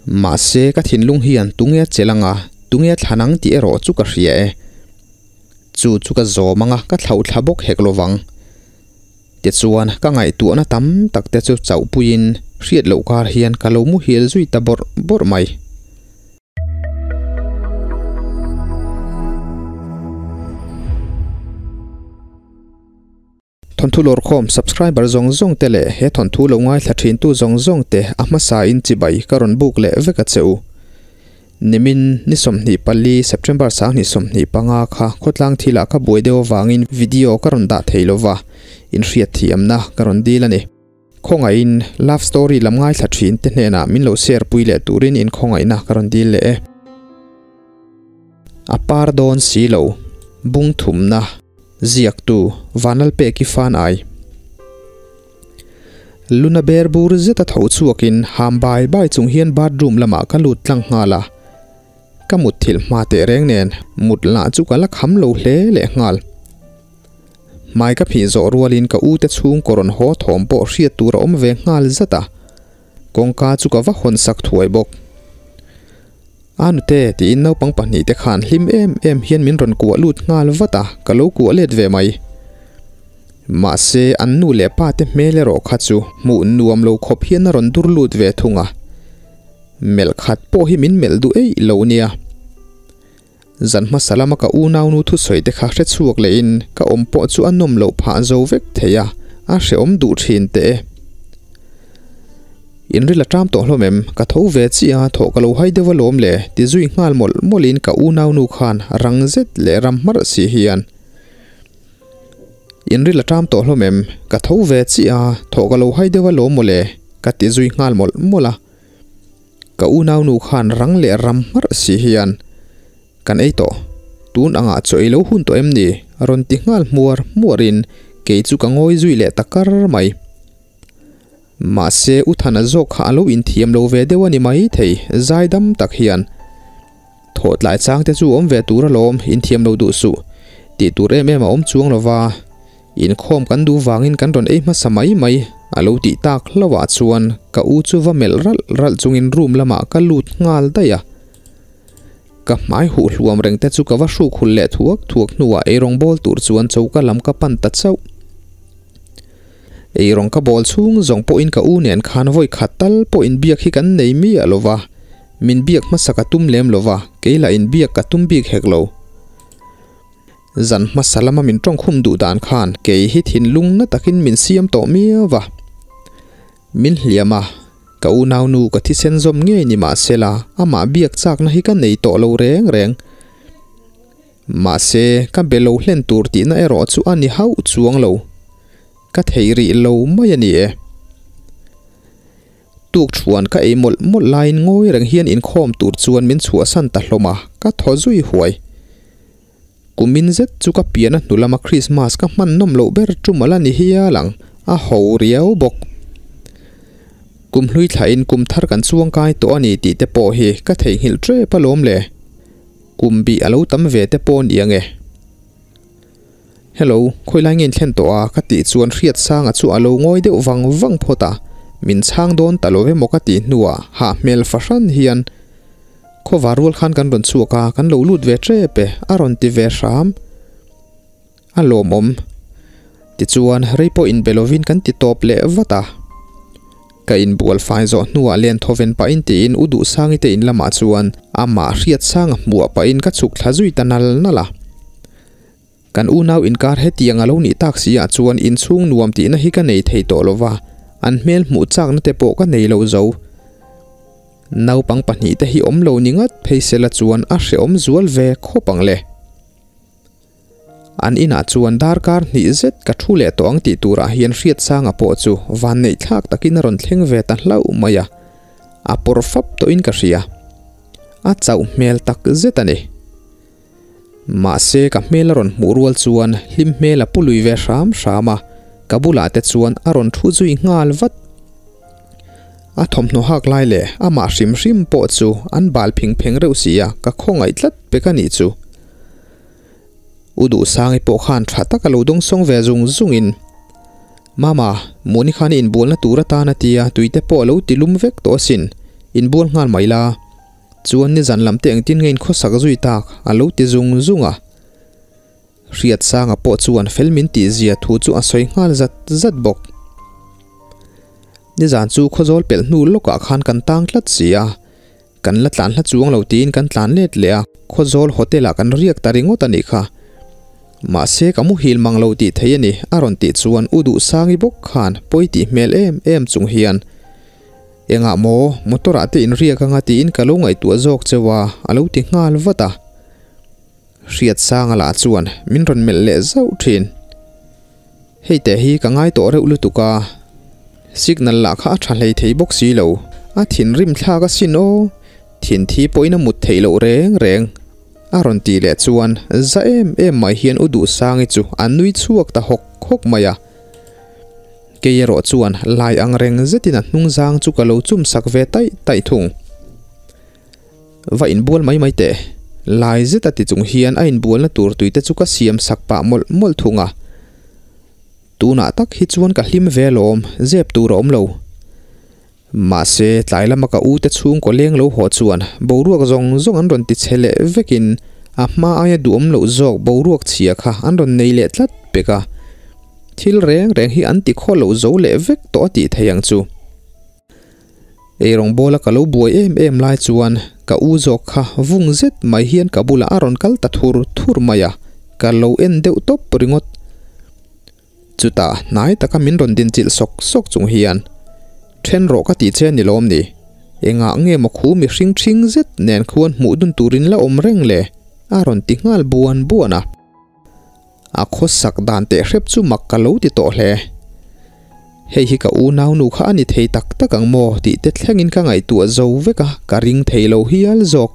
Mahse ka thinlung hian tunge chelh anga tunge thlan ang tih erawh chu ka hria e. Chu chu ka zawm anga ka thlauh thla bawk hek lovang. Tichuan ka ngaihtuahna tam tak te chu chauhpuiin hriat loh kar hian ka lo muhil zui ta bawrh bawrh mai. Thawnthu lawrkhawm subscriber zawng zawng te leh he thawnthu lo ngaithla thintu zawng zawng te a hmasa in chibai ka rawn buk leh vek a che u. Nimin ni 24 September 2025 kha khawtlang thilah ka buai deuh avangin video ka rawn dah thei lova, inhriatthiamna ka rawn dil a ni. Khawngaihin love story lam ngaithla thin te hnenah min lo share pui leh turin inkhawngaihna ka rawn dil leh e. A par dawn si lo, bung thumna, ziaktu Vanlalpeki fan ai. Luna ber bur zeta tho chhuakin ham bai bai chung hian bathroom lamah ka lut tlang nghal a. Ka mutthilh hma teh reng nen mut lah chu ka la kham lo hle leh nghal. Hmai ka phih zawh rualin ka u te chhungkaw rawn haw thawm pawh hriat tur a awm ve nghal zat a. Kawngka chu ka va hawn sak thuai bawk. A nute tiin naupang pahnihte khan hlim em em hian min rawn kuah lut nghal vat a, ka lo kuah let ve mai. Mahse, an nu leh pa te hmel erawh kha chu hmuh nuam lo khawp hian a rawn dur lut ve thung a. Melh khat pawh hi min melh duh eih lo nia. Zan hmasa lama ka unaunu thusawi te kha hre chhuak lehin ka awm pawh chu a nawm loh phah zo vek thei a, a hrehawm duh thin teh e. Inril a ṭam tawh hlawm em? Ka tho ve chiah a, thawh ka lo hai deuh alawm le, ti zui nghal mawlh mawlhin ka unaunu khan rang zet leh ram hmarh si hian. Inril a ṭam tawh hlawm em? Ka tho ve chiah a, thawh ka lo hai deuh alawm mawle, ka ti zui nghal mawlh mawlh a. Ka unaunu khan rang leh ram hmarh si hian, Kan ei tawh. Tun angah chaw ei lo hun tawh em ni? rawn ti nghal hmuar hmuarin kei chu ka ngawi zui leh ta kar mai. Mahse U Thana zawk kha a lo inthiam lo ve deuh a ni mai thei, zaidam tak hian. Thawhtlai chang te chu awm ve tur alawm, inthiam lo duh suh. Tih tur em em a awm chuang lo va. Inkhawm kan duh vangin kan rawn ei hmasa mai mai, a lo tih tak hlauhah chuan ka u chu va melh ralh ralh chungin room lamah ka lut nghal daih a. Ka hmai huh hluam reng te chu ka va hruk hul leh thuak thuak hnuah eirawng bawl tur chuan choka lam ka pan ta chauh. Eirawng ka bawl chhung zawng pawhin ka u nen khan vawi khat tal pawh inbiak hi kan nei miah lo va, min biak hmasa ka tum lem lo va, kei lah inbiak ka tum bik hek lo. Zan hmasa lama min tawngkhum duh dan khan kei hi thinlung na takin min siam tawh miau va. Min hliam a, ka unaunu ka thisen zawm ngei ni mahsela amah biak chakna hi ka nei tawh lo reng reng. Mahse, ka be lo hlen tur tihna erawh chu a ni hauh chuang lo. Ka thei rih lo mai a ni e. Tuk thuan ka ei mawlh mawlh laiin ngawi reng hian inkhawm tur chuan min chhuahsan ta hlawm a, ka thaw zui huai. Kumin zet chu ka pian a hnu lama Krismas ka hman nawm loh ber tum ala ni hial ang, a ho riau bawk. Kum hlui thlahin kum thar kan chuang kai tawh a ni tih te pawh hi ka theihnghilh tep alawm le. Kum bih a lo tam ve te pawh ni ang e. Hello, khawi lai nge in thlen tawh a? ka tih chuan Hriatsanga chu a lo ngawi deuh vang vang phawt a, min chhang dawn ta lo emaw ka tih hnuah hah hmel fahran hian Khawvar rual khan kan rawn chhuak a, kan lo lut ve tep e, a rawn ti ve hram. A lawmawm. Tichuan, rei pawh inbe lovin kan ti tawp leh vat a. Ka inbual fai zawh hnuah len thawven pahin tiin U Duhsangi te in lamah chuan amah Hriatsanga hmuah pahin ka chhuk thla zui ta nal nal a. Kan unau inkar hetiang a lo nih tak si ah chuan inchhung nuam tihna hi ka nei thei tawh lova, an hmel hmuh chakna te pawh ka nei lo zo. Naupang pahnihte hi awm lo ni ngat phei sela chuan a hrehawm zual ve khawp ang le. An inah chuan darkar hnih zet ka thu leh tawh ang tih turah hian Hriatsanga pawh chu vanneih thlak takin a rawn thleng ve ta hlauh mai a, a pawr fap tawhin ka hria. A chauh hmel tak zet a ni. Mahse ka hmel a rawn hmuh rual chuan hlim hmel a pu lui ve hram hram a, ka bulah te chuan a rawn thu zui nghal vat. A thawmhnaw hak lai leh amah hrim hrim pawh chu an bal phing pheng reuh si a, ka khawngaih tlat pek a nih chu. U Duhsangi pawh khan tha tak a lo dawngsawng ve zung zungin, Mama, Muni khan i inbualna tur atan a tia, tuite pawh a lo ti lum vek tawh asin. Inbual nghal mai la. Chuan nizan lam te engtin nge in khawsak zui tak a lo ti zung zung a. Hriatsanga pawh chuan fel min tih zia thu chu a sawi nghal zat zat bawk. Nizan chu khawzawl pelh hnu lawkah khan kan tang tlat si a, kan la tlan hla chuang lo tiin kan tlan let leh a, khawzawl hotel ah kan riak ta ringawt a nih kha. Mahse ka muhil mang lo tih thei a ni a rawn tih chuan U Duhsangi bawk khan pawi tih hmel em em chung hian Engah maw motor ah te in riak anga tiin ka lo ngaihtuah zawk cheu a a lo ti nghal vat a. Hriatsanga lah chuan min rawn melh leh zauh thin. Hei teh hi ka ngai tawh reuh lutuk a, signal lah kha a tha hlei thei bawk si lo, a thinrim thlak asin aw, thin thi pawhin a mut theih loh reng reng a rawn tih leh chuan za em em mai hian U Duhsangi chu a nui chhuak ta hawk hawk mai a. Kei erawh chuan lai ang reng zetin a hnung zang chu ka lo chum sak ve taih taih thung. Va inbual mai mai teh. Lai zeta ti chung hian a inbualna tur tuite chu ka siam sak pah mawlh mawlh thung a. Tunah tak hi chuan ka hlim ve alawm, zep tur a awm lo. Mahse, tlai lama ka u te chhungkaw leng lo haw chuan boruak zawng zawng an rawn ti che leh vekin a hma aia duhawm loh zawk boruak chhia kha an rawn nei leh tlat pek a. Thil reng reng hi an ti khaw loh zo leh vek tawh a tih theih ang chu. Eirawng bawla ka lo buai em em lai chuan ka u zawk kha vung zet mai hian ka bulah a rawn kal ta thur thur mai a, ka lo en deuh tawp ringawt. Chutah hnai taka min rawn dinchilh sawk sawk chung hian, Then rawh ka tih che ni lawm ni? Engah nge maw khu mihring ṭhing zet nen khuan hmuh dun turin la awm reng le? a rawn ti nghal buan buan a. A khawsak dan teh hrep chu mak ka lo ti tawh hle. Hei hi ka unaunu kha a ni thei tak tak ang maw tih te thlengin ka ngaihtuah zo vek a, ka ring thei lo hial zawk.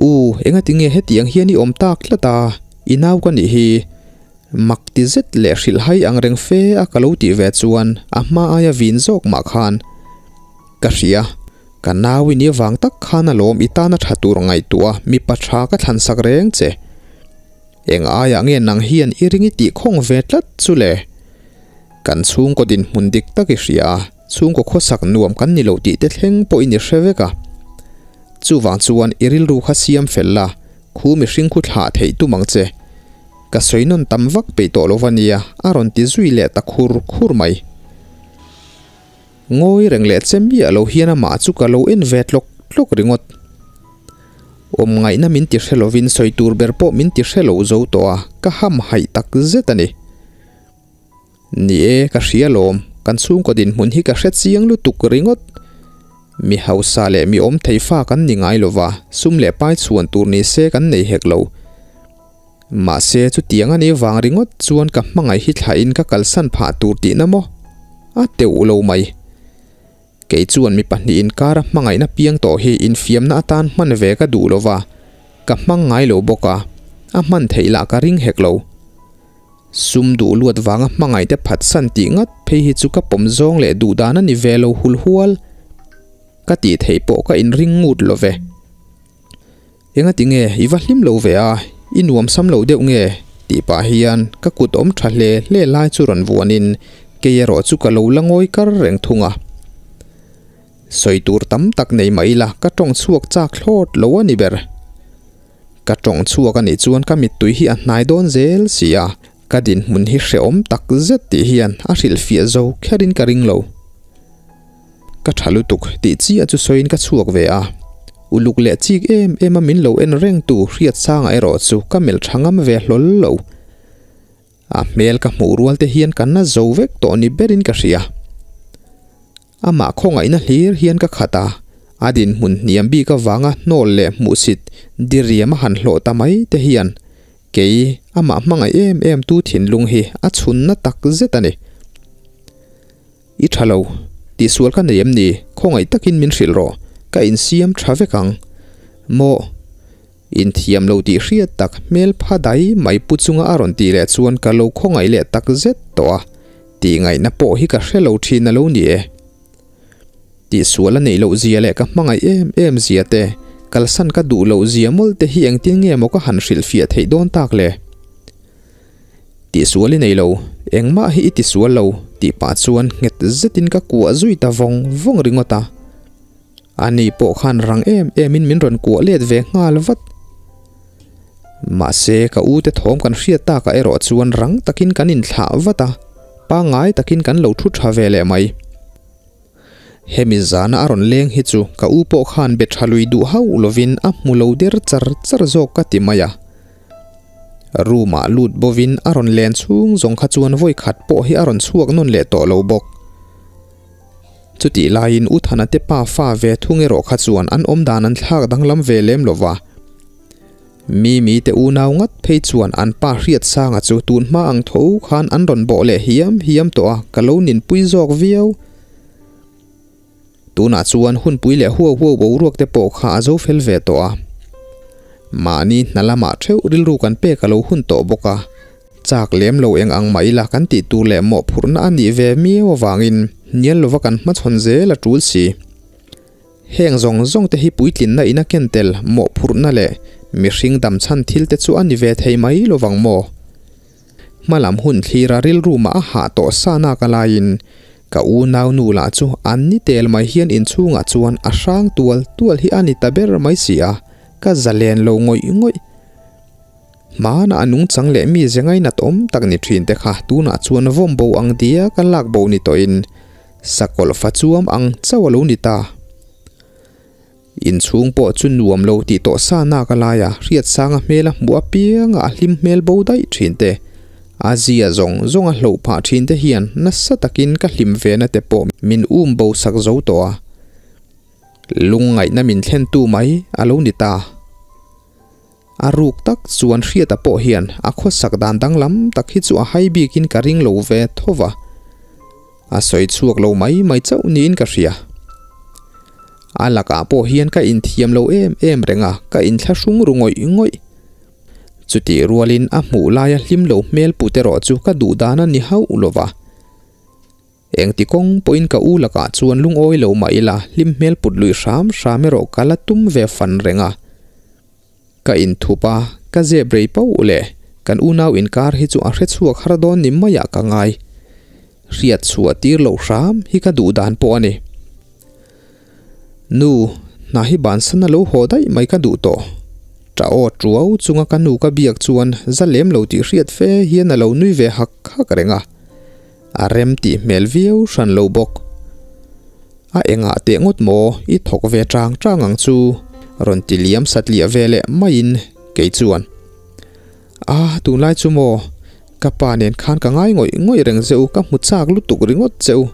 U, engati nge hetiang hian i awm tak tlat a, i nau ka nih hi. Mak ti zet leh hrilhhai ang reng fe a ka lo tih ve chuan a hma aia vin zawk mah khan ka hria. Ka nau i nih vang tak khan alawm i tana tha tur ngaihtuah a mipa tha ka thlan sak reng che. Eng aiah nge nang hian i ring i tih khawng ve tlat chu le? Kan chhungkaw dinhmun dik tak i hria a, chhungkaw khawsak nuam kan ni lo tih te thleng pawhin i hre vek a. Chuvang chuan i rilru kha siam fel la, khu mihring khu thlah theih tum ang che. Ka sawi nawn tam vak peih tawh lo va nia, a rawn ti zui leh ta khur khur mai. Ngawi reng leh che miah lo hian amah chu ka lo en ve tlawk tlawk ringawt. Awm ngaihna min ti hre lovin sawi tur ber pawh min ti hre lo zo tawh a, ka ham haih tak zet a ni. Ni e, ka hria lawm, kan chhungkaw dinhmun hi ka hre chiang lutuk ringawt. Mi hausa leh mi awm thei fa kan ni ngai lova, sum leh pai chhuan tur ni se kan nei hek lo. Mahse, chutiang a nih vang ringawt chuan ka hmangaih hi thlahin ka kalsan phah tur tihna maw? A teuh lo mai. Kei chuan mi pahnih inkara hmangaihna piang tawh hi infiamna atan hman ve ka duh lo va, ka hmang ngai lo bawk a, a hman theih lah ka ring hek lo. Sum duh luat vanga hmangaihte phatsan tih ngat phei hi chu ka pawm zawng leh duh dan a ni ve lo hulhual. Ka tih theih pawh ka inring ngut lo ve. Engati nge i va hlim lo ve a, i nuam sam lo deuh nge? tih pah hian ka kut awm tha hle hle lai chu rawn vuanin kei erawh chu ka lo la ngawi kar reng thung a. Sawi tur tam tak nei mah ila ka tawng chhuak chak thlawt lo a ni ber. Ka tawng chhuak a nih chuan ka mittui hi a hnai dawn zel si a, ka dinhmun hi hrehawm tak zet tih hian a hrilhfiah zo kherin ka ring lo. Ka tha lutuk tih chiah chu sawiin ka chhuak ve a, uluk leh chik em em a min lo en reng tu Hriatsanga erawh chu ka melh tha ngam ve hlawl lo. A hmel ka hmuh rual te hian ka na zo vek tawh ni berin ka hria. Amah khawngaihna hlir hian ka khat a, a dinhmun hniam bik avanga hnawl leh hmuhsit diriam a han hlawh ta mai te hian kei amah hmangaih em em tu thinlung hi a chhunna tak zet a ni. I tha lo, tihsual ka nei em ni? Khawngaih takin min hrilh rawh, ka insiam tha vek ang. Maw? Inthiam lo tih hriat tak hmel pha dai mai pu chunga a rawn tih leh chuan ka lo khawngaih leh tak zet tawh a, tihngaihna pawh hi ka hre lo thin a lo ni e. Tihsual a neih loh zia leh ka hmangaih em em zia te, kalsan ka duh loh zia mawlh te hi engtin nge maw ka han hrilhfiah theih dawn tak le? Tihsual i nei lo, engmah hi i tisual lo, tih pah chuan nghet zetin ka kuah zui ta vawng vawng ringawt a. Ani pawh khan rang em em in min rawn kuah let ve nghal vat. Mahse ka u te thawm kan hriat takah erawh chuan rang takin kan inthlah vat a, pangngai takin kan lo thu tha ve leh mai. Hemi zana a rawn leng hi chu ka u pawh khan be tha lui duh hauh lovin a hmu lo der char char zawk ka ti mai a. Room ah lut bovin a rawn len chhung zawng kha chuan vawi khat pawh hi a rawn chhuak nawn leh tawh lo bawk. Chutih laiin U Thana te pa fa ve thung erawh kha chuan an awm dan an thlak danglam ve lem lo va. Mimi te unau ngat phei chuan an pa hriat sanga chu tun hma ang tho khan an rawn bawh leh hiam hiam tawh a, ka lo ninpui zawk viau. Tunah chuan hunpui leh huau huau boruak te pawh kha a zo fel ve tawh a. Mahni hna lamah theuh rilru kan pek a lo hun tawh bawk a. Chak lem lo eng ang mah ila kan tih tur leh mawhphurhna a nih ve miau avangin hnial lova kan hmachhawn zel a tul si. Heng zawng zawng te hi puitlinna ina ken tel mawhphurhna leh mihring damchhan thil te chu a ni ve thei mai lovang maw? Hmalam hun thlira rilru mah a hah tawh sa nak a laiin ka unau nu lah chu an ni tel mai hian inchhungah chuan a hrang tual tual hi a ni ta ber mai si a, ka zalen lo ngawih ngawih. Hmana a nungchang leh mi ze ngainat awm tak ni thin te kha tunah chuan vawm bo ang dia ka lak bo ni tawhin sakawlh fa chuam ang chauh a lo ni ta. Inchhung pawh chu nuam lo tih tawh sa nak a laia hriatsanga hmel a hmuh apianga a hlim hmel bo daih thin te, a zia zawng zawng a hloh phah thin te hian nasa takin ka hlim ve na te pawh min um bo sak zo tawh a. Lungngaihna min thlentu mai a lo ni ta. A ruk tak chuan Hriata pawh hian a khawsak dan danglam tak hi chu a hai bikin ka ring lo ve tho va, a sawi chhuak lo mai mai chauh niin ka hria. A lakah pawh hian ka inthiam lo em em reng a, ka inthlahrung ru ngawih ngawih. Chutih rualin a hmuh laia hlim lo hmel put erawh chu ka duh dan a ni hauh lo va. Engti kawng pawhin ka u lakah chuan lungawi lo mah ila hlim hmel put lui hram hram erawh ka la tum ve fan reng a. Ka inthup a, ka zep rei pauh leh kan unau inkar hi chu a hre chhuak har dawn ni maiah ka ngai. Hriat chhuah tir loh hram hi ka duh dan pawh a ni. Nu, hna hi bansan a lo haw daih mai ka duh tawh. Ṭah aw ṭuau chunga ka nu ka biak chuan za lem lo tih hriat fe hian a lo nui ve hak hak reng a. A rem tih hmel viau hran lo bawk. A engah teh ngawt maw i thawk ve chang chang ang chu rawn ti liam satliah ve leh maiin kei chuan A tunlai chu maw ka pa nen khan ka ngai ngawih ngawih reng che u ka hmu chak lutuk ringawt che u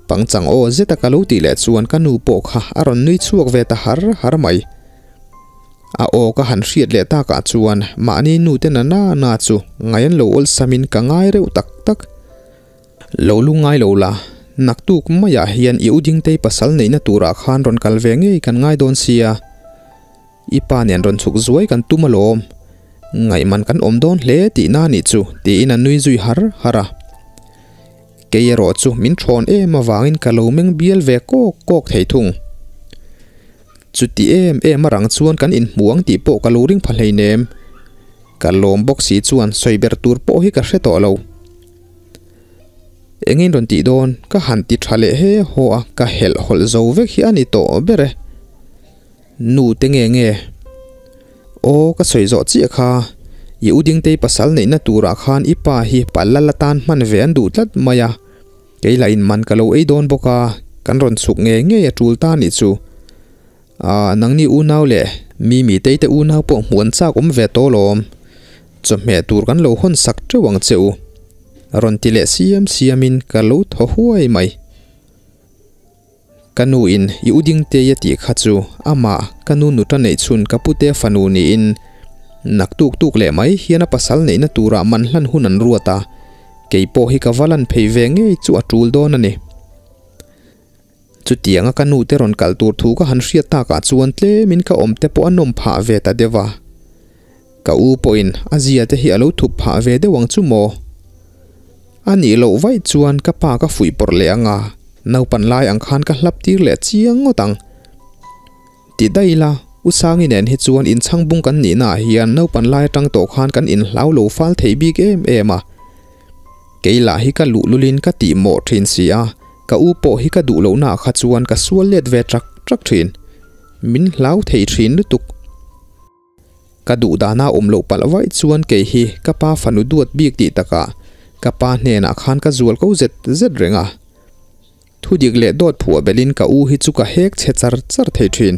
pangchang aw zeta ka lo tih leh chuan ka nu pawh kha a rawn nui chhuak ve ta har har mai. A aw ka han hriat leh takah chuan mahni nu te na na na chu ngai an lo awlsamin ka ngai reuh tak tak. Lo lu ngai lo la, naktuk maiah hian i udingtei pasal neihna turah khan rawn kal ve ngei kan ngai dawn sia. I pa nen rawn chhuk zuai kan tum alawm. Ngaihman kan awm dawn hle tihna a nih chu tiin a nui zui har har a. Kei erawh chu min thawn em avangin ka lo meng bial ve kawk kawk thei thung. Chuti em em a rang chuan kan inhmu ang tih pawh ka lo ring pha hleinem. Ka lawm bawk si chuan sawi ber tur pawh hi ka hre tawh lo. Engin rawn tih dawn ka han ti tha leh he haw a, ka helh hawlh zo vek hi a ni tawh ber e. Nu te nge nge? Aw ka sawi zawh chiah kha, i u Dingtei pasal neihna turah khan i pa hi pal la tan hman ve an duh tlat mai a. Kei lah in man ka lo ei dawn bawk a, kan rawn chhuk ngei ngei a tul ta nih chu. Aaa nangni unau leh Mimi tei te unau pawh hmuh an chak awm ve tawh lawm. Chawhmeh tur kan lo hawn sak teuh ang che u. Rawn ti leh siam siam in ka lo thaw huai mai. Ka nu in i u Dingtei a tih kha chu amah ka nu nuta neih chhun ka pute fanu niin naktuk tuk leh mai hian a pasal neihna turah man hlan hun an ruat a, kei pawh hi ka va lan phei ve ngei chu a tul dawn a ni. Chutianga ka nu te rawn kal tur thu ka han hriat takah chuan tlemin ka awm te pawh a nawm phah ve ta deuh a. Ka u pawhin a zia te hi a lo thup phah ve deuh ang chu maw? A nih loh vaih chuan ka pa ka fuih pawrh leh ang a, naupan lai ang khan ka hlap tir leh chiang ngawt ang. Ti daih ila, U Sangi nen hi chuan inchhang bung kan nihna ah hian naupan lai atang tawh khan kan inhlau lo fal thei bik em em a. Kei lah hi ka luh lulin ka tih mawh thin si a, ka u pawh hi ka duh lohna ah kha chuan ka sual let ve chak ṭak ṭhin. Min hlau thei ṭhin lutuk. Ka duh dana awm loh palh vaih chuan kei hi ka pa fanu duat bik tih takah ka pa hnenah khan ka zual ko zet zet reng a. Thudik leh dawt phuah belhin ka u hi chu ka hek chhe char char thei thin.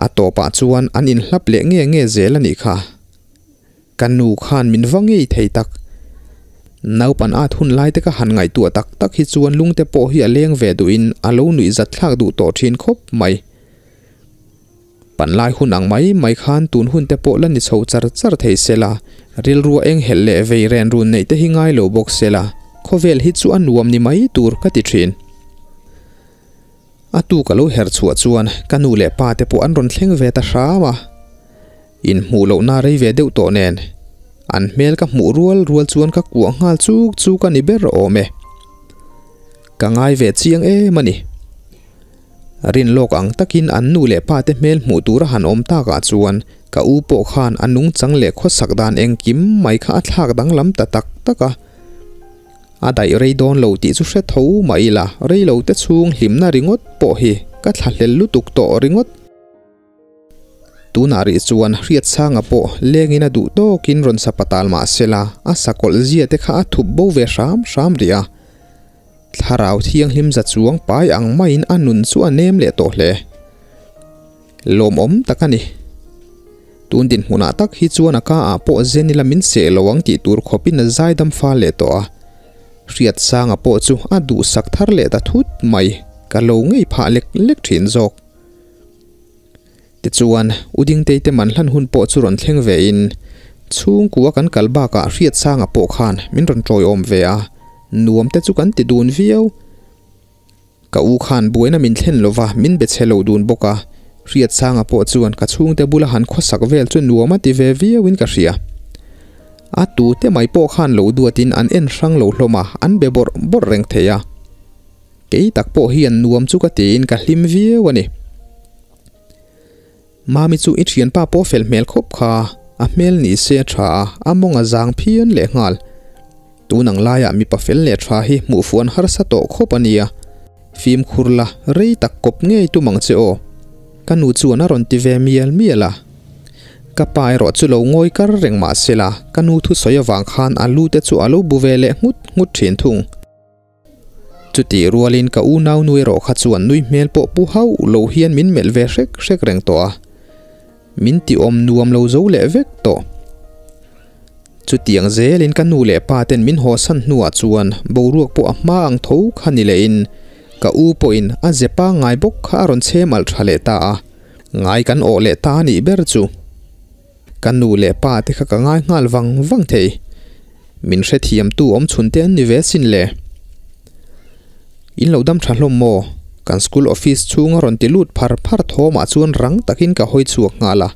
A tawpah chuan an inhlap leh nge nge zel a nih kha. Ka nu khan min va ngei thei tak. Naupan at hun lai te ka han ngaihtuah tak tak hi chuan lungte pawh hi a leng ve duhin a lo nuihzat thlak duh tawh thin khawp mai. Panlai hun ang mai mai khan tun hun te pawh la ni chho char char thei sela, rilrua eng helh leh vei ren run neih te hi ngai lo bawk sela, khawvel hi chu a nuam ni mai tur ka ti thin. A tu ka lo her chhuah chuan ka nu leh pa te pawh an rawn thleng ve ta hram a, inhmuh lohna rei ve deuh tawh nen an hmel ka hmuh rual rual chuan ka kuah nghal chuk chuk a ni ber awm e. Ka ngai ve chiang em a ni. Rin lawk ang takin an nu leh pa te hmel hmuh tura han awm takah chuan ka u pawh khan a nungchang leh khawsak dan engkim mai kha a thlak danglam ta tak tak a. A daih rei dawn lo tih chu hre tho mah ila rei lo te chhung hlimna ringawt pawh hi ka thlahlel lutuk tawh ringawt. Tunah rih chuan Hriatsanga pawh lengin a duh tawkin rawn sa patal mah sela a sakawlh zia te kha a thup bo ve hram hram rih a. Thlarau thianghlim za chuang pai ang maiin a nun chu a nem leh tawh hle. Lawmawm tak a ni. Tun dinhmunah tak hi chuan a ka ah pawh zen ila min seh lo ang tih tur khawpin a zaidam fal leh tawh a. Hriatsanga pawh chu a duhsak thar leh ta thut mai, ka lo ngei phah lek lek thin zawk. Tichuan, U Dingtei te man hlan hun pawh chu rawn thleng ve in, chhungkua kan kal bakah Hriatsanga pawh khan min rawn tawiawm ve a, nuam te chu kan ti dun viau. Ka u khan buaina min thlen lova min be chhe lo dun bawk a, Hriatsanga pawh chuan ka chhungte bula han khawsak vel chu nuam a ti ve viau in ka hria. A tute mai pawh khan lo duatin an en hrang lo hlawm a, an be bawrh bawrh reng thei a. Kei tak pawh hian nuam chu ka tiin ka hlim viau a ni. Mami chu i thianpa pawh fel hmel khawp kha, a hmel ni se a tha a, a mawng a zang phian leh nghal. Tun ang laiah mipa fel leh tha hi hmuh fuan harsa tawh khawp a nia. Fimkhur la, rei tak kawp ngei tum ang che aw. Ka nu chuan a rawn ti ve mial mial a. Ka pa erawh chu lo ngawi kar reng mah sela, ka nu thusawi avang khan a lu te chu a lo bu ve leh nghut nghut thin thung. Chutih rualin ka unau nu erawh kha chuan nui hmel pawh pu hauh lo hian min melh ve hrek hrek reng tawh a, min ti awm nuam lo zo leh vek tawh. Chutiang zelin ka nu leh pa ten min hawsan hnuah chuan boruak pawh a hma ang tho kha ni lehin ka u pawhin a ze pangngai bawk kha a rawn chhem alh tha leh ta a, ngai kan awh leh ta a nih ber chu. Ka nu leh pa te kha ka ngai nghal vang vang thei. Min hrethiamtu awm chhun te an ni ve sin le. In lo dam tha hlawm maw? Kan school office chhunga rawn ti lut phar phar thawmah chuan rang takin ka hawi chhuak nghal a.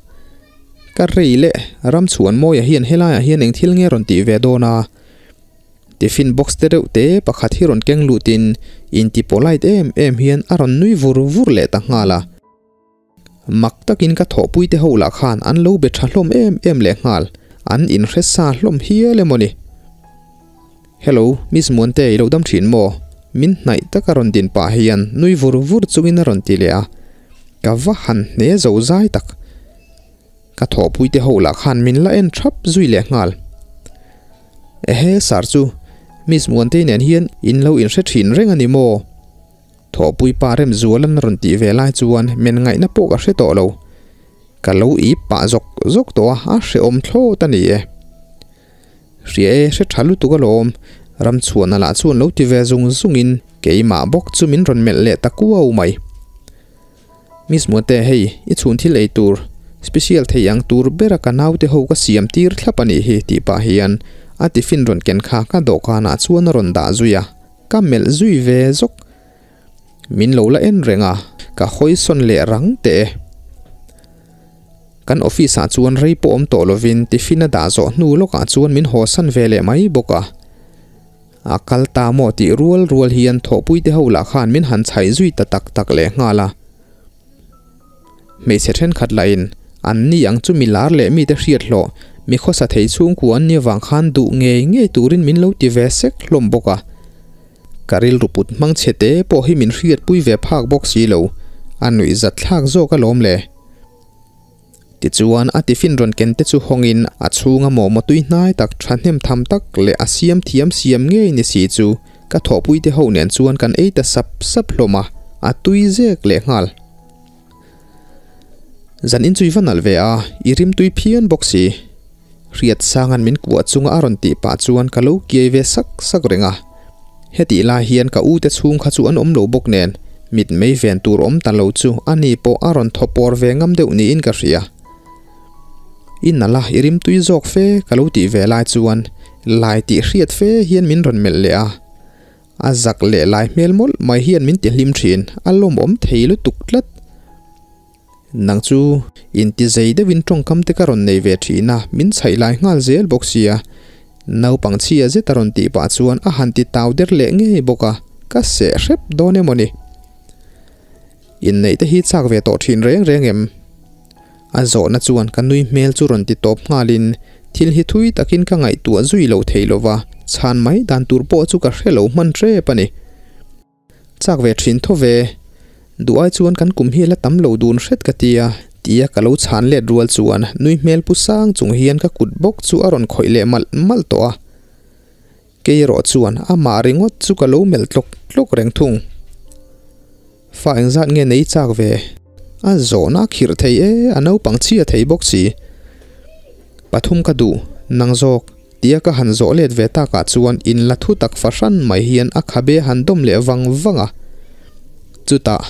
Ka rei leh Ramchhuanmawia hian helaiah hian eng thil nge rawn tih ve dawn a? Tiffin box te reuh te pakhat hi rawn keng lutin inti polite em em hian a rawn nui vur vur leh ta nghal a. Mak takin ka thawhpuite ho lah khan an lo be tha hlawm em em lehnghal, an inhre sa hlawm hial emaw ni. Hello, Miss Muante i lo dam thin maw? Min hnaih taka rawn din pah hian nui vur vur chungin a rawn ti leh a, ka va han hne zo zai tak. Ka thawhpuite ho lah khan min la en thap zui lehnghal. Ehe, sir chu, Miss Muantei nen hian in lo inhre thin reng a ni maw? Thawhpui pa rem zualan rawn tih ve lai chuan men ngaihna pawh ka hre tawh lo. Ka lo ip pah zawk zawk tawh a, a hrehawm thlawt a ni e. Hria e, hre tha lutuk alawm, Ramchhuana lah chuan lo ti ve zung zungin keimah bawk chu min rawn melh leh ta kuau mai. Miss Muante, hei i chhun thil ei tur special thei ang tur bera ka naute ho ka siam tir thlap a nih hi tih pah hian a tiffin rawn ken kha ka dawhkanah chuan a rawn dah zui a. Ka melh zui ve zawk. Min lo la en reng a, ka hawi sawn leh rang teh e. Kan office ah chuan rei pawh awm tawh lovin tiffin a dah zawh hnu lawkah chuan min haw san ve leh mai bawk a. A kal ta maw tih rual rual hian thawhpui te ho lah khan min han chhaih zui ta tak tak leh nghal a. Hmeichhe thenkhat lahin an ni ang chu mi lar leh mite hriat hlawh, mi khawsa thei chhungkua an nih avang khan duh ngei ngei turin min lo ti ve sek hlawm bawk a. Ka rilru put hmang chhe te pawh hi min hriatpui ve phak bawk si lo. a nuihzatthlak zawk alawm le. Tichuan a tiffin rawn ken te chu hawngin a chhunga mawhmaw tui hnai tak thahnem tham tak leh a siam thiam siam ngei ni si chu ka thawhpui te ho nen chuan kan ei ta sap sap hlawm a, a tui zek leh nghal. Zan in chui va nalh ve a, i rim tui phian bawk si. Hriat sanga'n min kuah chunga a rawn tih pah chuan ka lo kiai ve sak sak reng a. Hetih lai hian ka ute chhung kha chu an awm lo bawk nen, mitmei ven tur awm ta lo chu ani pawh a rawn thaw pawr ve ngam deuh niin ka hria. I nalh a, i rim tui zawk fe ka lo tih ve lai chuan lai tih hriat fe hian min rawn melh leh a. A zak leh lai hmel mawlh mai hian min ti hlim thin, a lawmawm thei lutuk tlat. Nang chu inti zei deuhin tawngkam te ka rawn nei ve thin a, min chhaih lai nghal zel bawk sia. Naupang chhia zet a rawn tih pah chuan a han ti tau der leh ngei bawk a, ka seh hrep dawn emaw ni. Inneih te hi chak ve tawh thin reng reng em? A zawhna chuan ka nui hmel chu rawn ti tawp nghalin thil hi thui takin ka ngaihtuah zui lo thei lova, chhan mai dan tur pawh chu ka hre lo hman hrep a ni. Chak ve thin tho ve. Duh ai chuan kan kum hi la tam lo dun hret ka ti a, tia ka lo chhan let rual chuan nui hmel pu sang chung hian ka kut bawk chu a rawn khawih leh malh malh tawh a. Kei erawh chuan amah ringawt chu ka lo melh tlawk tlawk reng thung. Fa engzat nge nei chak ve? A zawhna a khirh thei e, a naupang chhia thei bawk si. Pathum ka duh, nang zawk, tia ka han zawh let ve takah chuan in la thu tak fahran mai hian a khabe han dawm leh vang vang a. Chutah,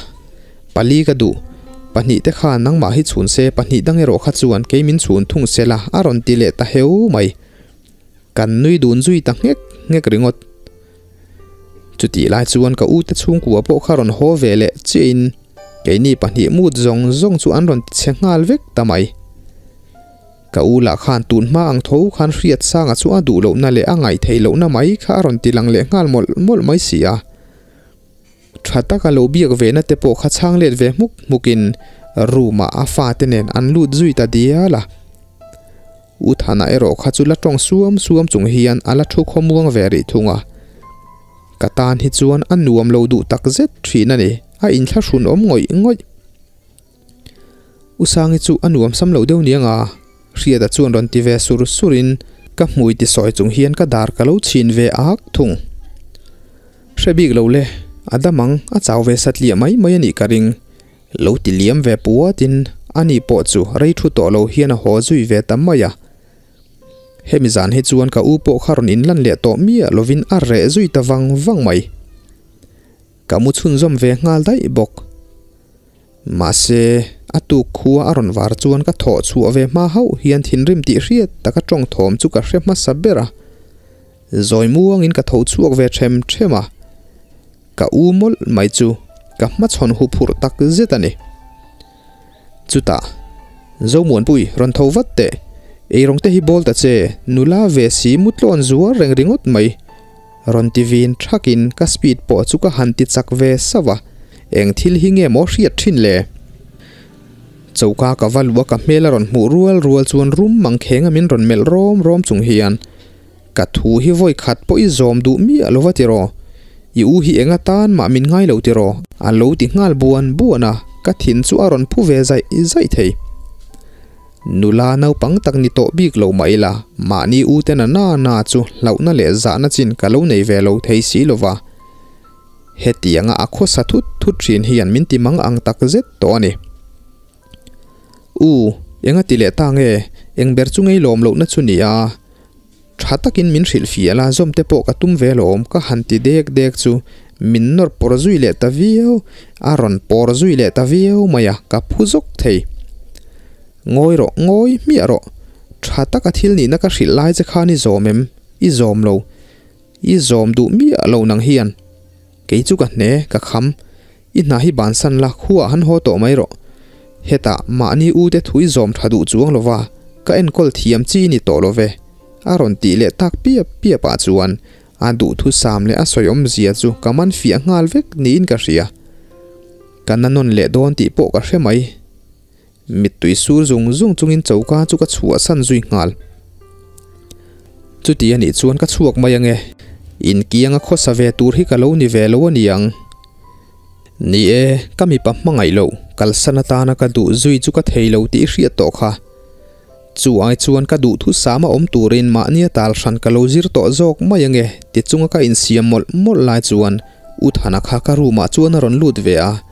pali ka duh, pahnih te khan nangmah hi chhun se, pahnih dang erawh kha chuan kei min chhun thung se la, a rawn ti leh ta heu mai. Kan nui dun zui ta nghek nghek ringawt. Chutih lai chuan ka ute chhungkua pawh kha rawn haw ve leh chiahin keini pahnih mut zawng zawng chu an rawn tichhe nghal vek ta mai. Ka u lah khan tun hma ang tho khan hriat sanga chu a duh lohna leh a ngaih theih lohna mai kha a rawn ti lang leh nghal mawlh mawlh mai si a. Tha taka lo biak ve na te pawh kha chhang let ve hmuk hmukin room ah a fate nen an lut zui ta dial a. U Thana erawh kha chu la tawng suam suam chung hian a la thu khawmuang ve rih thung a. Ka tan hi chuan a nuam lo duh tak zet thin a ni, a inthlahrun awm ngawih ngawih. U Sangi chu a nuam sam lo deuh niang a, Hriata chuan rawn ti ve sur sur in ka hmui ti sawi chung hian ka dar ka lo chhin ve ak thung. Hre bik lo le, a dam ang, a chau ve satliah mai mai a nih ka ring. Lo ti liam ve puat in ani pawh chu rei thu tawh lo hian a haw zui ve ta mai a. Hemi zan hi chuan ka u pawh kha rawn inlan leh tawh miah lovin a reh zui ta vang vang mai. Ka mu chhunzawm ve nghal daih bawk. Mahse, a tuk khua a rawn var chuan ka thawh chhuah ve hma hauh hian thinrim tih hriat taka tawng thawm chu ka hre hmasa ber a. Zawi muangin ka tho chhuak ve them them a. Ka u mawlh mai chu ka hmachhawn huphurh tak zet a ni. Chutah, Zomuanpui, rawn tho vat teh. Eirawng te hi bawl ta che, nula ve si mutlawn zuar reng ringawt mai. Rawn ti vin thakin ka speed pawh chu ka han ti chak ve sauh a, eng thil hi nge maw hriat thin le? Choka ka va luh a ka hmel a rawn hmuh rual rual chuan rum mang khenga min rawn melh rawm rawm chung hian ka thu hi vawi khat pawh i zawm duh miah lo va tiraw? I u hi eng atan mah min ngai lo tiraw? A lo ti nghal buan buan a, ka thin chu a rawn phu ve zaih zaih thei. Nula naupang tak ni tawh bik lo mah ila, mahni u te na na na chu hlauhna leh zahna chin ka lo nei ve lo thei si lo va. Hetianga a khawsa thut thut thin hian min ti mang ang tak zet tawh a ni. U, enga ti leh ta nge, eng ber chu ngei lawm lohna chu ni a? Tha takin min hrilh fiah la, zawm te pawh ka tum ve lawm, ka han ti dek dek chu min nawr pawr zui leh ta viau, a rawn pawr zui leh ta viau mai a, ka phu zawk thei. Ngawi rawh, ngawi hmiah rawh, tha taka thil nihna ka hrilh lai che khan i zawm em? I zawm lo, i zawm duh miah lo nang hian. Kei chu ka hne, ka kham, i hna hi bansan la, khuaah han haw tawh mai rawh. Hetah mahni u te thui zawm tha duh chuang lova, ka enkawl thiam chi ni tawh lo ve, a rawn tih leh tak piap piap ah chuan a duhthusam leh a sawi awmzia chu ka man fiah nghal vek niin ka hria. Ka na nawn leh dawn tih pawh ka hre mai. Mittui sur zung zung chungin choka chu ka chhuahsan zui nghal. Chuti anih chuan ka chhuak mai ange. Inkianga khawsa ve tur hi ka lo ni ve lo a ni ang. Ni e, ka mipa hmangaih loh, kalsan atana ka duh zui chu ka thei lo tih i hriat tawh kha. Chu ai chuan ka duhthusam a awm turin mahnia tal hran ka lo zir tawh zawk mai ange ti chunga ka insiam mawlh mawlh lai chuan U Thana kha ka room ah chuan a rawn lut ve a.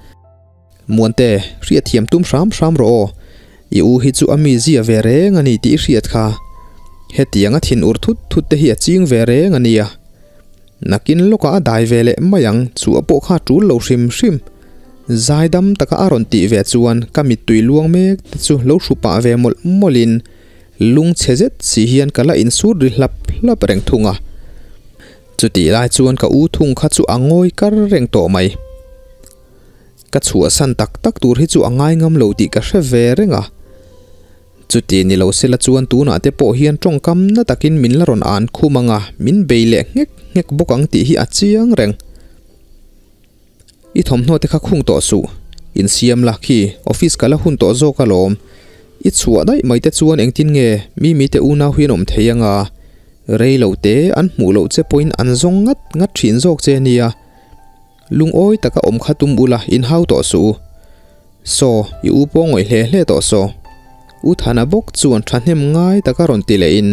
Muante, hriatthiam tum hram hram rawh aw. I u hi chu a mi zia ve reng a ni tih i hriat kha. Hetiang a thin ur thut thut te hi a ching ve reng a nia. Nakin lawkah a dai ve leh mai ang, chhuah pawh kha a tul lo hrim hrim. Zaidam taka a rawn tih ve chuan ka mittui luang mek te chu lo hru pah ve mawlh mawlhin lungchhe zet si hian ka la insut ri hlap hlap reng thung a. Chutih lai chuan ka u thung kha chu a ngawi kar reng tawh mai. Ka chhuahsan tak tak tur hi chu a ngai ngam lo tih ka hre ve reng a. Chuti ni lo sela chuan tunah te pawh hian tawngkam na takin min la rawn an khum ang a, min bei leh nghek nghek bawk ang tih hi a chiang reng. I thawmhnaw te kha khung tawh suh, insiam la khi office ka la hun tawh zawk alawm. I chhuah daih mai te chuan engtin nge Mimi te unau hi an awm thei ang a, rei lo te an hmuh loh che pawhin an zawng ngat ngat thin zawk che nia. Lungawi taka awm kha tum ula inhau tawh suh u. Saw, i u pawh ngawih hle hle tawh saw. U Thana bawk chuan thahnem ngai taka rawn ti lehin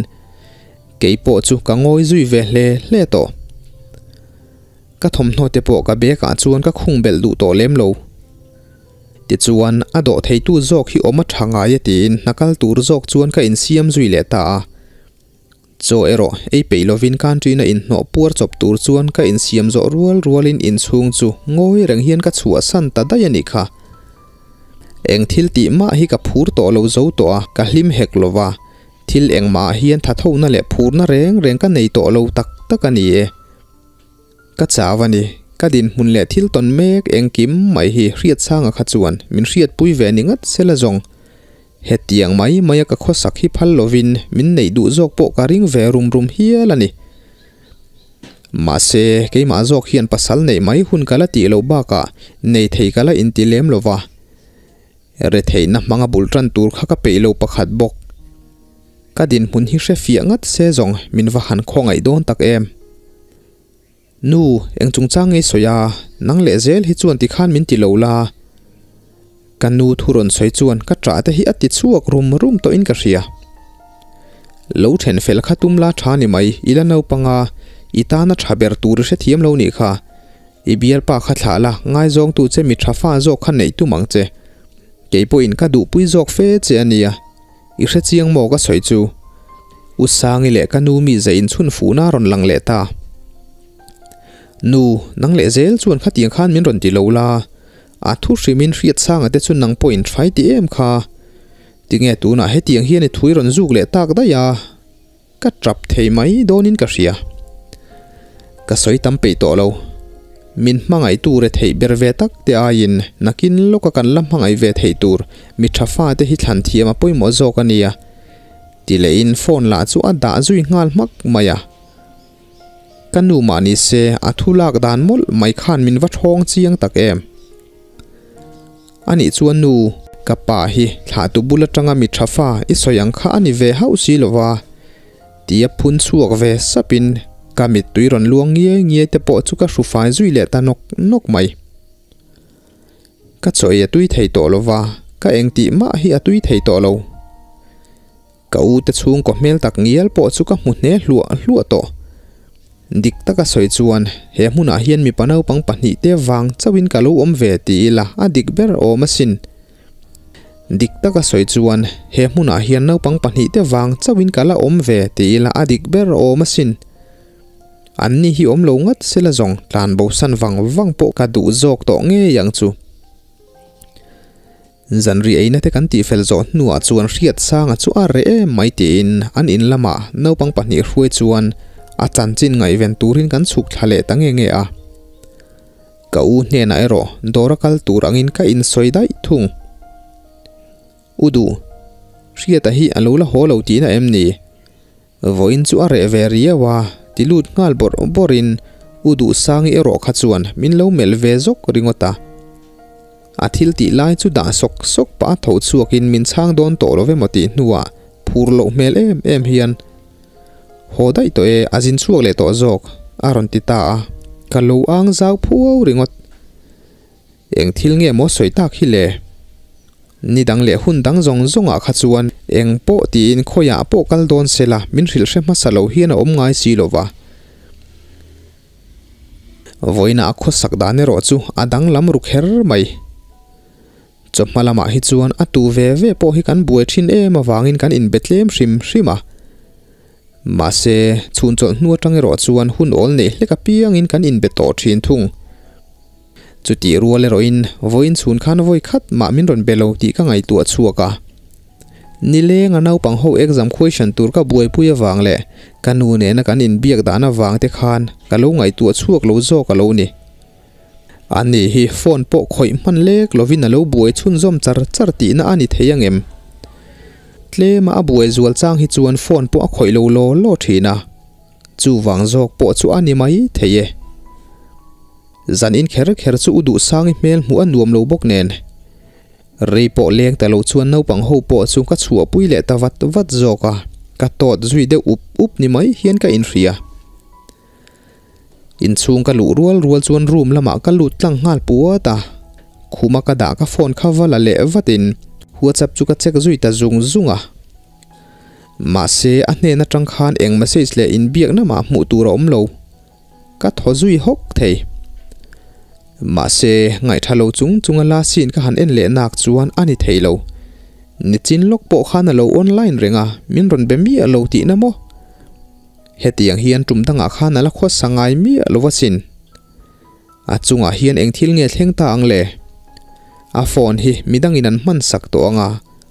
kei pawh chu ka ngawi zui ve hle hle tawh. Ka thawmhnaw te pawh ka bag ah chuan ka khung belh duh tawh lem lo. Tichuan, a dawh theitu zawk hi awm a tha ngai e tiin hna kal tur zawk chuan ka insiam zui leh ta a. Chaw erawh ei peih lovin canteen a inhnawh puar chawp tur chuan ka insiam zawh rual rualin inchhung chu ngawi reng hian ka chhuahsan ta daih a nih kha. Eng thil tih mah hi ka phur tawh lo zo tawh a, ka hlim hek lo va, thil engmah ah hian thathona leh phurna reng reng ka nei tawh lo tak tak a ni e. Ka chau a ni, ka dinhmun leh thil tawn mek engkim mai hi hriatsanga kha chuan min hriatpui ve ni ngat sela zawng. Hetiang mai maia ka khawsak hi phal lovin min neih duh zawk pawh ka ring ve rum rum hial a ni. Mahse, keimah zawk hian pasal neih mai hun ka la tih loh bakah nei thei ka la inti lem lo va. Retheihna hmanga bul tan tur kha ka peih lo pakhat bawk. Ka dinhmun hi hre fiah ngat se zawng min va han khawngaih dawn tak em. Nu, eng chungchang nge i sawi a? Nang leh zel hi chuan tikhan min ti lo la. Ka nu thu rawn sawi chuan ka ṭah te hi a ti chhuak rum rum tawhin ka hria. Lo then fel kha tum la ṭha ni mai, i la naupang a, i tana ṭha ber tur i hrethiam lo nih kha. I bialpa kha thlah la, ngaizawngtu che mi ṭha fa zawk kha neih tum ang che. Kei pawhin ka duhpui zawk fe che a nia. I hre chiang maw ka sawi chu? U Sangi leh ka nu mi zai inchhun fuhna a rawn lang leh ta. Nu, nang leh zel chuan khatiang khan min rawn ti lo la, a thu hrimin Hriatsanga te chu nang pawh in hrai ti em kha. Tinge tunah hetiang hian i thui rawn zuk leh tak daih a? Ka tap thei mai dawnin ka hria. Ka sawi tam peih tawh lo. Min hmangaih tur e theih ber ve tak te aiin nakin lawka kan la hmangaih ve theih tur mi tha fate hi thlan thiam a pawimawh zawk a nia. Ti lehin phone lah chu a dah zui nghal hmak mai a. Ka nu mah ni se a thu lak dan mawlh mai khan min va thawng chiang tak em. Anih chuan nu, ka pa hi thlahtu bul atanga mi tha fa i sawi ang kha a ni ve hauh si lo va, tia phun chhuak ve sapin ka mittui rawn luang ngiai ngiai te pawh chu ka hru fai zui leh ta nawk nawk mai. Ka chaw ei a tui thei tawh lo va, ka engtih mah hi a tui thei tawh lo. Ka u te chhungkaw hmel tak ngial pawh chu ka hmu hne hluah hluah tawh. Dik taka sawi chuan he hmunah hian mipa naupang pahnihte vang chauhin ka lo awm ve ti ila a dik ber awm asin. Dik taka sawi chuan he hmunah hian naupang pahnihte vang chauhin ka la awm ve ti ila a dik ber awm asin. Anni hi awm lo ngat sela zawng tlanbosan vang vang pawh ka duh zawk tawh ngei ang chu. Zanri eina te kan tihfel zawh hnuah chuan Hriatsanga chu a reh em mai tiin an in lamah naupang pahnih hruai chuan a chanchin ngaihven turin kan chhuk thla leh ta nge nge a. Ka u hnenah erawh dawr a kal tur angin ka insawi daih thung. U duh, Hriata hi a lo la haw lo tihna em ni? Vawiin chu a reh ve riau a, ti lut nghal bawrh bawrhin U Duhsangi erawh kha chuan min lo melh ve zawk ringawt a. A thil tih lai chu dah sawk sawk pah a tho chhuakin min chhang dawn tawh lo emaw tih hnuah phur loh hmel em em hian, Haw daih tawh e, a zin chhuak leh tawh zawk, a rawn ti ta a, ka lo ang zau phuau ringawt. Eng thil nge maw sawi tak hi le? Ni dang leh hun dang zawng zawngah kha chuan eng pawh tiin khawiah pawh kal dawn se la min hrilh hre hmasa lo hian a awm ngai si lo va. Vawiinah a khawsak dan erawh chu a danglam ru kher mai. Chawhma lamah hi chuan a tu ve ve pawh hi kan buai thin em avangin kan inbe tlem hrim hrim a. Mahse, chhun chawlh hnu atang erawh chuan hun awl neih hlek apiangin kan inbe tawh thin thung. Chutih rual erawhin vawiin chhun khan vawi khat mah min rawn be lo tih ka ngaihtuah chhuak a. Nileng a naupang ho exam question tur ka buaipui avang leh ka nu nena kan inbiak dan avang te khan ka lo ngaihtuah chhuak lo zawk a lo ni. Ani hi phone pawh khawih hman lek lovin a lo buai chhunzawm char char tihna a ni thei angem? Tlema a buai zual chang hi chuan phone pawh a khawih lo law law thin a. Chuvang zawk pawh chu a ni mai thei e. Zan in kher kher chu u Duhsangi hmel hmuh a nuam lo bawk nen. Rei pawh leng ta lo chuan naupang ho pawh chu ka chhuahpui leh ta vat vat zawk a, ka tawt zui deuh up up ni mai hian ka inhria. Inchhung ka luh rual rual chuan room lamah ka lut tlang nghal puat a, khuma ka dah ka phone kha va la leh vatin WhatsApp chu ka check zui ta zung zung a. Mahse a hnen atang khan eng message leh inbiakna mah hmuh tur a awm lo. Ka thaw zui hawk thei. Mahse ngaihtha lo chung chunga la scene ka han en leh nak chuan a ni thei lo. Nichin lawk pawh khan a lo online reng a, min rawn be miah lo tihna maw? Hetiang hian tum dangah khan a la khawsa ngai miah lo asin. A chungah hian eng thil nge thleng ta ang le? A phone hi midangin an hman sak tawh ang a,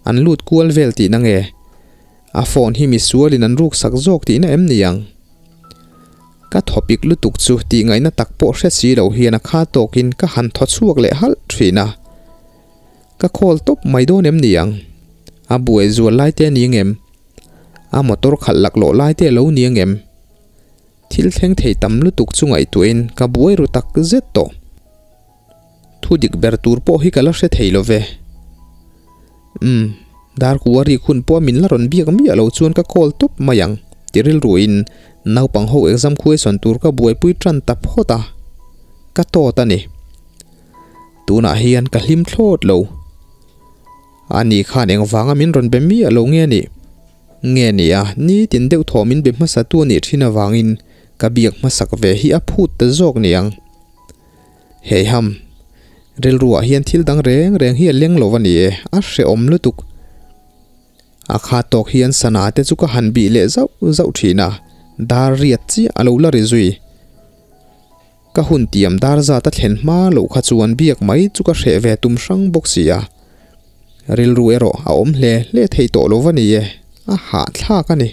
an lut kual vel tihna nge? A phone hi misualin an ruk sak zawk tihna em ni ang? Ka thawpik lutuk chu tih ngaihna tak pawh hre si lo hian a kha tawkin ka han thaw chhuak leh halh thin a. Ka call tawp mai dawn em ni ang? A buai zual lai te a ni ngem? A motor khalh laklawh lai te a lo ni angem? Thil thleng thei tam lutuk chu ngaihtuahin ka buai ru tak zet tawh. Thu dik ber tur pawh hi ka la hre thei lo ve. Umm, dar ku a rik hun pawh min la rawn biak miah lo chuan ka call tawp mai ang ti rilruin naupang ho exam question tur ka buaipui tan ta phawt a, ka tawt a ni. Tunah hian ka hlim thlawt lo. Ani khan engvanga min rawn be miah lo nge nih? Nge nia, nitin deuh thaw min be hmasa tu anih thin avangin ka biak hmasak ve hi a phut ta zawk niang. Heiham, rilruah hian thil dang reng reng hi a leng lo a ni e, a hrehawm lutuk. A kha tawk hian sana te chu ka han bih leh zauh zauh thin a, dar riat chiah a lo la ri zui. Ka hun tiam dar zat a thlen hma loh kha chuan biak mai chu ka hreh ve tum hrang bawk si a. Rilru erawh a awm hle hle thei tawh lo va ni e, a hahthlak a ni.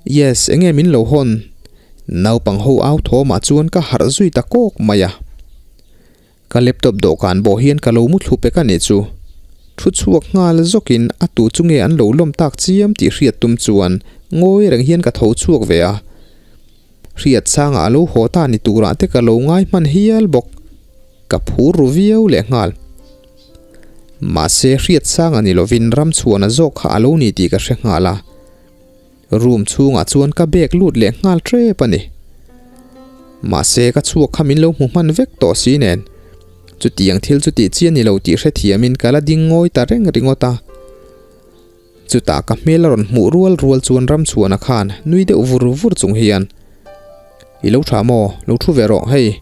Yes, enge min lo hawn? Naupang ho au thawmah chuan ka harh zui ta kawk mai a. Ka laptop dawhkan bawh hian ka lo mu thlu pek a nih chu. Thu chhuak nghal zawkin a tu chu nge an lo lawm tak chiam tih hriat tum chuan ngawi reng hian ka tho chhuak ve a. Hriat sangah a lo haw ta ni turah te ka lo ngai hman hial bawk. Ka phur ru viau leh nghal. Mahse hriat sanga ni lovin ram chhuahna zawk kha a lo ni tih ka hre nghal a. Room chhungah chuan ka bag lut leh nghal tep a ni. Mahse ka chhuak kha min lo hmu hman vek tawh si nen. Chutiang thil chu tih chi a ni lo tih hrethiamin ka la ding ngawi ta reng ringawt a. Chutah ka hmel a rawn hmuh rual rual chuan Ramchhuana khan nui deuh vur vur chung hian, I lo tha maw? Lo thu ve rawh hei.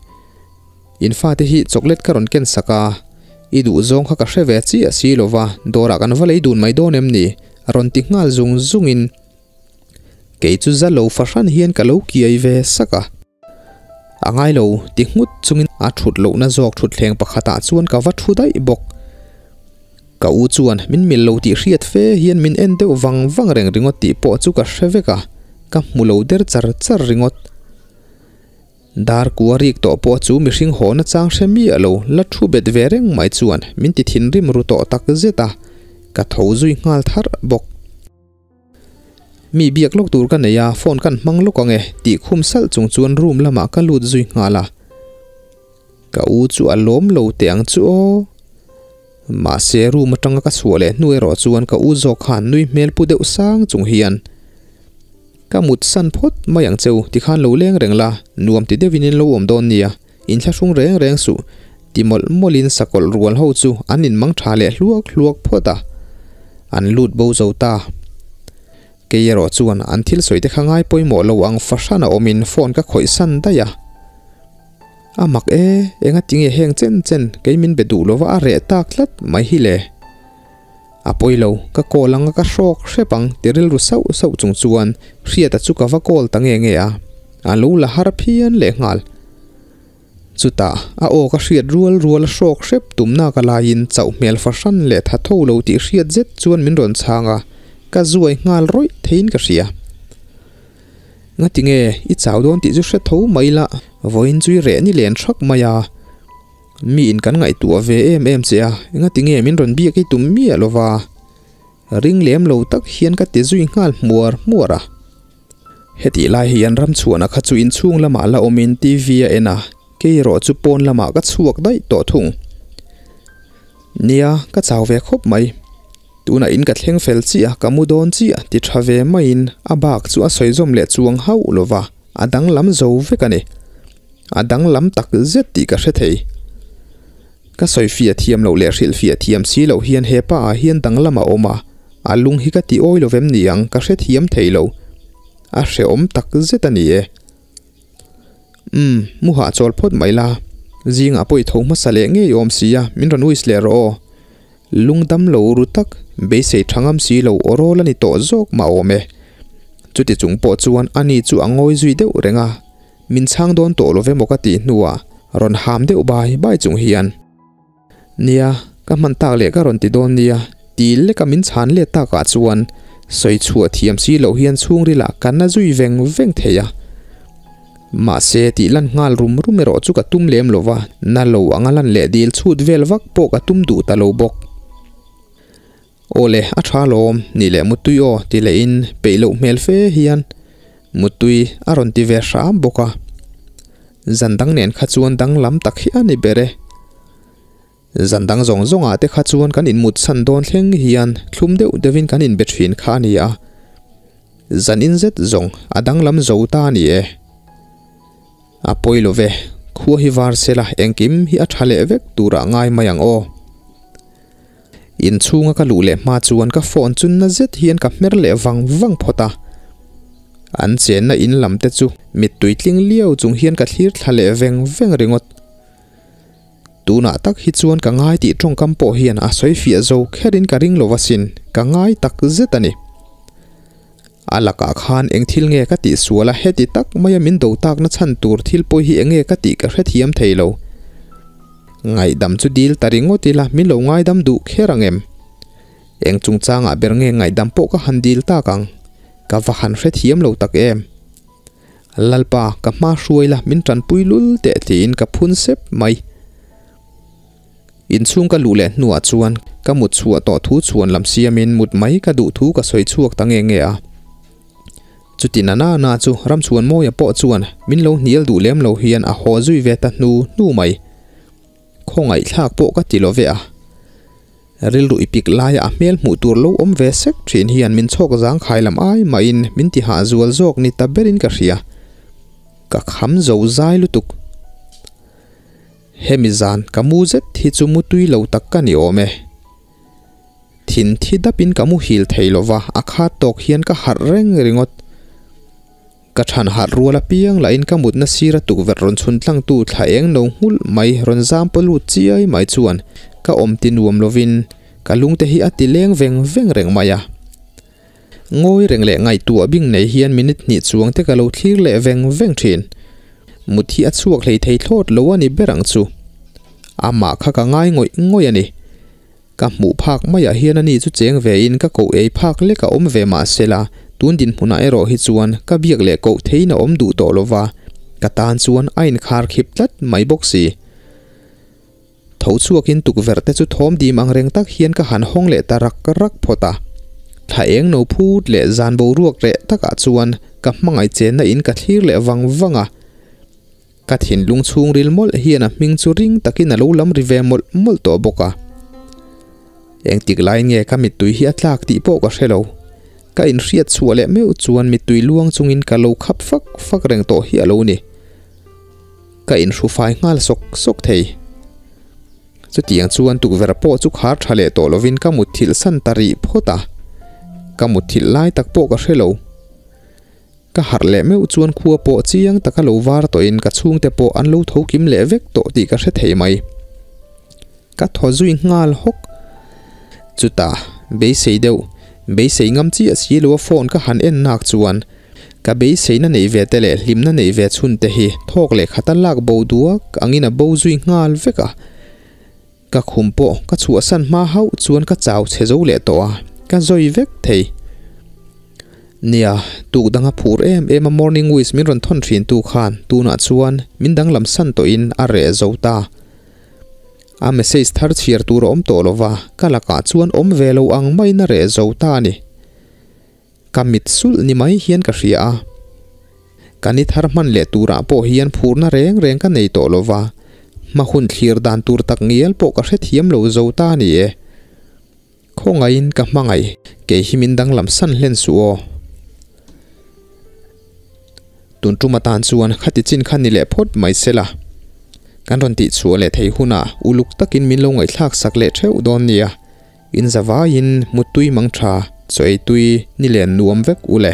In fate hi chocolate ka rawn ken sak a, i duh zawng kha ka hre ve chiah si lo va, dawrah kan va lei dun mai dawn em ni? A rawn ti nghal zung zungin kei chu za lo fahran hian ka lo kiai ve sak a. A ngai lo ti nghut chungin a thut lohna zawk thutthleng pakhatah chuan ka va thu daih bawk. Ka u chuan min mil lo tih hriat fe hian min en deuh vang vang reng ringawt tih pawh chu ka hre vek a, ka hmu lo der char char ringawt. Dar kua rik tawh pawh chu mihring haw nachang hre miah lo la thu bet ve reng mai chuan min ti thinrim ru tawh tak zet a, ka tho zui nghal tharh bawk. Mi biak lawk tur ka nei a, phone kan hmang lawk ang e, tih khum salh chung chuan room lamah ka lut zui nghal a. Ka u chu a lawm lo teh ang chu aw. Mahse room atanga ka chhuah leh hnu erawh chuan ka u zawk khan nui hmel pu deuh sang chung hian, Ka mut san phawt mai ang cheu, tikhan lo leng reng la, nuam ti deuhin in lo awm dawn nia, inthlahrung reng reng suh. Ti mawlh mawlhin sakawlh rual ho chu an inmang tha leh hluak hluak phawt a, an lut bo zo ta. Kei erawh chuan an thil sawi te kha ngai pawimawh lo ang fahran a awmin phone ka khawih san daih a. A mak e, enga tinge heng chen chen kei min be duh lova a reh tak tlat mai hi le. A pawi lo, ka call anga ka hrawk hrep ang ti rilru sauh sauh chung chuan Hriata chu ka va call ta nge nge a, a lo la har phian lehnghal. Chutah, a aw ka hriat rual rual a hrawk hrep tumna ka laiin chauh hmel fahran leh tha tho lo tih hriat zet chuan min rawn chhang a, ka zuai nghal rawih theiin ka hria. Ngatinge, i chau dawn tih chu hre tho mai la, vawiin chu i reh ni len thak mai a. Miin kan ngaihtuah ve em em che a, ngatinge min rawn biak i tum miah lo va? Ring lem lo tak hian ka ti zui nghal hmuar hmuar a. Hetih lai hian Ramchhuana kha chu inchhung lamah la awmin TV a en a, kei erawh chu pawn lamah ka chhuak daih tawh thung. Nia, ka chau ve khawp mai. Tunah in ka thleng fel chiah, ka mu dawn chiah ti tha ve maiin a bak chu a sawi zawm leh chuang hauh lo va, a danglam zo vek a ni. A danglam tak zet tih ka hre thei. Ka sawi fiah thiam loh leh hrilh fiah thiam si loh hian he pa ah hian danglam a awm a, a lung hi ka ti awi lo vem ni ang ka hrethiam thei lo. A hrehawm tak zet a ni e. Umm, mu hahchawl phawt mai la, zingah pawh i tho hmasa leh ngei awm si a, min rawn wish leh rawh aw. Lung dam lo ru tak, beisei tha ngam si lo aw rawl a ni tawh zawk mah awm e. Chuti chung pawh chuan ani chu a ngawi zui deuh reng a. Min chhang dawn tawh lo ve maw ka tih hnuah rawn ham deuh bai bai chung hian, Nia, ka hman tak leh ka rawn ti dawn nia, ti leka min chhan let takah chuan sawi chhuah thiam si loh hian chhungrilah ka na zui veng veng thei a. Mahse, tih lan nghal rum rum erawh chu ka tum lem lo va, na lo anga lan leh dil chhut vel vak pawh ka tum duh ta lo bawk. Aw le, a tha lawm, nih leh Muttui aw ti lehin peih loh hmel fe hian Muttui a rawn ti ve hram bawk a. Zan dang nen kha chuan danglam tak hi a ni ber e. Zan dang zawng zawngah te kha chuan kan inmutsan dawn thleng hian thlum deuh deuhin kan inbe thin kha a ni a. Zan in zet zawng a danglam zo ta a ni e. A pawi lo ve, khua hi var sela engkim hi a tha leh vek turah ngai mai ang aw. Inchhunga ka luh leh hma chuan ka phone chu na zet hian ka hmer leh vang vang phawt a. An chenna in lam te chu mittui tling liau chung hian ka thlir thla leh veng veng ringawt. Tunah tak hi chuan ka ngai tih tawngkam pawh hian a sawi fiah zo kherin ka ring lo asin, ka ngai tak zet a ni. A lakah khan eng thil nge ka tih sual a, heti tak maia min do takna chhan tur thil pawi hi eng nge ka tih ka hrethiam thei lo. Ngaihdam chu dil ta ringawt ila min lo ngaidam duh kher ang em? Eng chungchangah ber nge ngaihdam pawh ka han dil tak ang? Ka va han hrethiam lo tak em? Lalpa, ka hma hruai la min tanpui lul teh tiin ka phun sep mai. Inchhung ka luh leh hnuah chuan ka mut chhuah tawh thu chhuan lam siamin mut mai ka duh thu ka sawi chhuak ta nge nge a. Chuti na na na chu Ramchhuanmawia pawh chuan min lo hnial duh lem lo hian a haw zui ve ta hnu hnu mai. Khawngaihthlak pawh ka ti lo ve a. Rilru i pik laia a hmel hmuh tur lo awm ve sek thin hian min chhawk zangkhai lam ai mahin min ti hah zual zawk ni ta berin ka hria. Ka kham zo zai lutuk. Hemi zan ka mu zet hi chu mu tui lo tak ka ni awm e. Thin thi dapin ka muhil thei lo va, a khat tawk hian ka harh reng ringawt. Ka than harh rual apiang lahin ka mutna sira tukverh rawn chhun tlangtu thla eng no nghulh mai rawn zam paw lut chiai mai chuan ka awm ti nuam lovin ka lungte hi a ti leng veng veng reng mai a. Ngawi reng leh ngaihtuah bing nei hian minute hnih chuang te ka lo thlir leh veng veng thin. Mut hi a chhuak hlei thei thlawt lo a ni ber ang chu. Amah kha ka ngai ngawih ngawih a ni. Ka hmuh phak maiah hian ani chu cheng ve in ka koh ei phak lek a awm ve mah sela, tun dinhmunah erawh hi chuan ka biak leh koh theiin a awm duh tawh lova, ka tan chuan a inkhar khip tlat mai bawk si. Tho chhuakin tukverh te chu thawm dim ang reng tak hian ka han hawng leh ta rak rak phawt a. Thla eng no phut leh zan boruak reh takah chuan ka hmangaih chenna in ka thlir leh vang vang a. Ka thinlung chhungril mawlh hian a hming chu ring takin a lo lam ri ve mawlh mawlh tawh bawk a. Engtik laiin nge ka mittui hi a tlak tih pawh ka hre lo. Ka inhriat chhuah leh meuh chuan mittui luang chungin ka lo khap fak fak reng tawh hi a lo ni. Ka inhru fai nghal sawk sawk thei. Chutiang chuan tukverh pawh chu khar tha leh tawh lovin ka mutthilh san ta rih phawt a, ka mutthilh lai tak pawh ka hre lo. Ka harh leh meuh chuan khua pawh chiang taka lo var tawhin ka chhungte pawh an lo tho kim leh vek tawh tih ka hre thei mai. Ka thaw zui nghal hawk. Chutah, beisei deuh, beisei ngam chiah si lo a phone ka han en nak chuan ka beiseina neih ve te leh hlimna neih ve chhun te hi thawk leh khata lak bo duak angin a bo zui nghal vek a. Ka khum pawh ka chhuahsan hma hauh chuan ka chau chhe zo leh tawh a, ka zawi vek thei. Nia, tuk dang a phur em em a morning wish min rawn thawn thin tu khan tunah chuan min danglam san tawhin a reh zo ta. A message thar chhiar tur a awm tawh lo va, ka lakah chuan awm ve lo ang maiin a reh zo ta a ni. Ka mit sulh ni mai hian ka hria a. Ka ni thar hman leh turah pawh hian phurna reng reng ka nei tawh lo va, hma hun thlir dan tur tak ngial pawh ka hrethiam lo zo ta a ni e. Khawngaihin ka hmangaih, kei hi min danglam san hlen suh aw. Tun tum atan chuan khati chin kha ni leh phawt mai se la. Kan rawn tihchhuah leh thei hunah uluk takin min lo ngaihthlak sak leh theuh dawn nia. In zavaiin muttui mang tha, chaw ei tui ni len nuam vek u le.